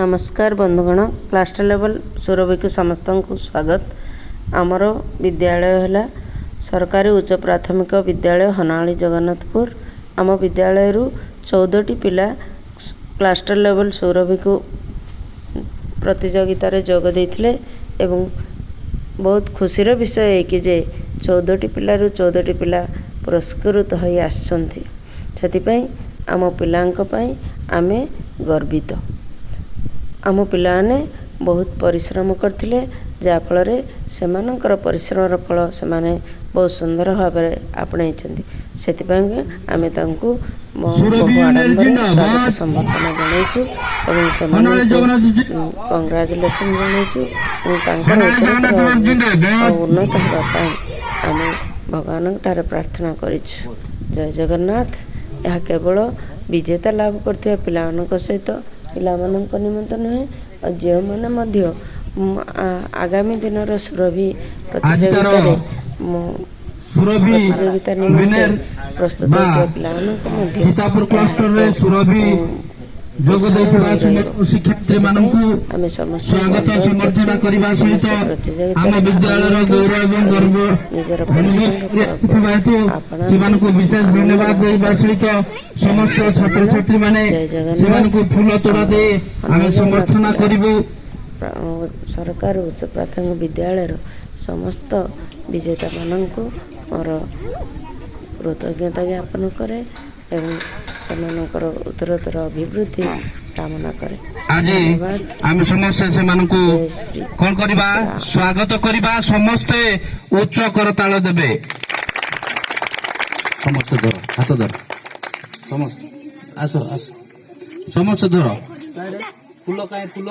ନମସ୍କାର ବନ୍ଧୁଗଣ, cluster level ସୁରଭିକୁ ସମସ୍ତଙ୍କୁ ସ୍ୱାଗତ। ଆମର ବିଦ୍ୟାଳୟ ହେଲା ସରକାରୀ ଉଚ୍ଚ ପ୍ରାଥମିକ ବିଦ୍ୟାଳୟ, ହନାଳି, ଜଗନ୍ନାଥପୁର। ଆମ ବିଦ୍ୟାଳୟରୁ 14ଟି ପିଲା କ୍ଲଷ୍ଟର ଲେଭେଲ୍ ସୁରଭିକୁ ପ୍ରତିଯୋଗିତାରେ ଯୋଗ ଦେଇଥିଲେ ଏବଂ ବହୁତ ଖୁସିର ବିଷୟ ଏଇକି ଯେ 14ଟି ପିଲାରୁ 14ଟି ପିଲା ପୁରସ୍କୃତ ହୋଇ ଆସିଛନ୍ତି। ସେଥିପାଇଁ ଆମ ପିଲାଙ୍କ ପାଇଁ ଆମେ ଗର୍ବିତ। ଆମ ପିଲାମାନେ ବହୁତ ପରିଶ୍ରମ କରିଥିଲେ, ଯାହାଫଳରେ ସେମାନଙ୍କର ପରିଶ୍ରମର ଫଳ ସେମାନେ ବହୁତ ସୁନ୍ଦର ଭାବରେ ଆପଣେଇଛନ୍ତି। ସେଥିପାଇଁ ଆମେ ତାଙ୍କୁ ବହୁ ଆଡ଼ମ୍ବରେ ସ୍ୱାଗତ ସମ୍ବର୍ଦ୍ଧନା ଜଣାଇଛୁ ଏବଂ ସେମାନଙ୍କୁ କଂଗ୍ରାଚୁଲେସନ୍ ଜଣାଇଛୁ ଏବଂ ତାଙ୍କର ଉତ୍ତରୋତ୍ତର ଉନ୍ନତ ହେବା ପାଇଁ ଆମେ ଭଗବାନଙ୍କ ଠାରେ ପ୍ରାର୍ଥନା କରିଛୁ। ଜୟ ଜଗନ୍ନାଥ। ଏହା କେବଳ ବିଜେତା ଲାଭ କରିଥିବା ପିଲାମାନଙ୍କ ସହିତ ପିଲାମାନଙ୍କ ନିମନ୍ତେ ନୁହେଁ, ଆଉ ଯେଉଁମାନେ ମଧ୍ୟ ଆଗାମୀ ଦିନର ସୁରଭି ପ୍ରତିଯୋଗିତାରେ ସୁରଭି ପ୍ରତିଯୋଗିତା ନିମନ୍ତେ ୱିନର ପ୍ରସ୍ତୁତ ବା ହେଉଥିବା ପିଲାମାନଙ୍କୁ ମଧ୍ୟ ସୀତାପୁର ଏହା କ୍ଲଷ୍ଟରରେ ଏକ ସୁରଭି ଯୋଗ ଉଦାହରଣ ଦେଇଥିବା ହୋଇ ରହିବ। ସମସ୍ତ ଶିକ୍ଷାର୍ଥୀମାନଙ୍କୁ ସେଥିପାଇଁ ଆମେ ସମସ୍ତଙ୍କୁ ସ୍ୱାଗତ ଅନୁରୋଧ ସମ୍ବର୍ଦ୍ଧନା କରୁଛୁ, କରିବା ସହିତ ସମସ୍ତେ ଆମ ପ୍ରତିଯୋଗିତାରେ ଭାଗ ବିଦ୍ୟାଳୟର ନିଅନ୍ତୁ ଗୌରବ ଏବଂ ଏବଂ ଗର୍ବ ନିଜର ଅନୁଭବ ପରିଶ୍ରମର ଫଳକୁ ଥିବା ହେତୁ ଆପଣାନ୍ତୁ, ସେମାନଙ୍କୁ ବିଶେଷ ଆନନ୍ଦ ଧନ୍ୟବାଦ ଲାଭ ଦେଇବା କରନ୍ତୁ। ସହିତ ସମସ୍ତ ଛାତ୍ରଛାତ୍ରୀମାନେ ଜୟ ଜଗନ୍ନାଥ। ସେମାନଙ୍କୁ ଫୁଲ ତୋଡ଼ା ଦେଇ ଆମେ ଆମର ସମର୍ଥନା ଜଗନ୍ନାଥ କରିବୁ। ସରକାର ଉଚ୍ଚ ପ୍ରାଥମିକ ବିଦ୍ୟାଳୟର ସମସ୍ତ ବିଜେତାମାନଙ୍କୁ ମୋର କୃତଜ୍ଞତା ଜ୍ଞାପନ କରେ ଏବଂ ସେମାନଙ୍କର ଉତ୍ତରୋତ୍ତର ଅଭିବୃଦ୍ଧି କାମନା କରେ। ଆଜି ଧନ୍ୟବାଦ। ଆମେ ସମସ୍ତେ ସେମାନଙ୍କୁ ଜୟ ଶ୍ରୀ କଣ କରିବା? ରାମ। ସ୍ୱାଗତ କରିବା। ସମସ୍ତେ ଉଚ୍ଚ କରତାଳ ଦେବେ। ସମସ୍ତେ ଧର, ହାତ ଧର। ସମସ୍ତେ ଆସ, ଆସ, ସମସ୍ତେ ଧର। ଫୁଲ କାହିଁ? ଫୁଲ।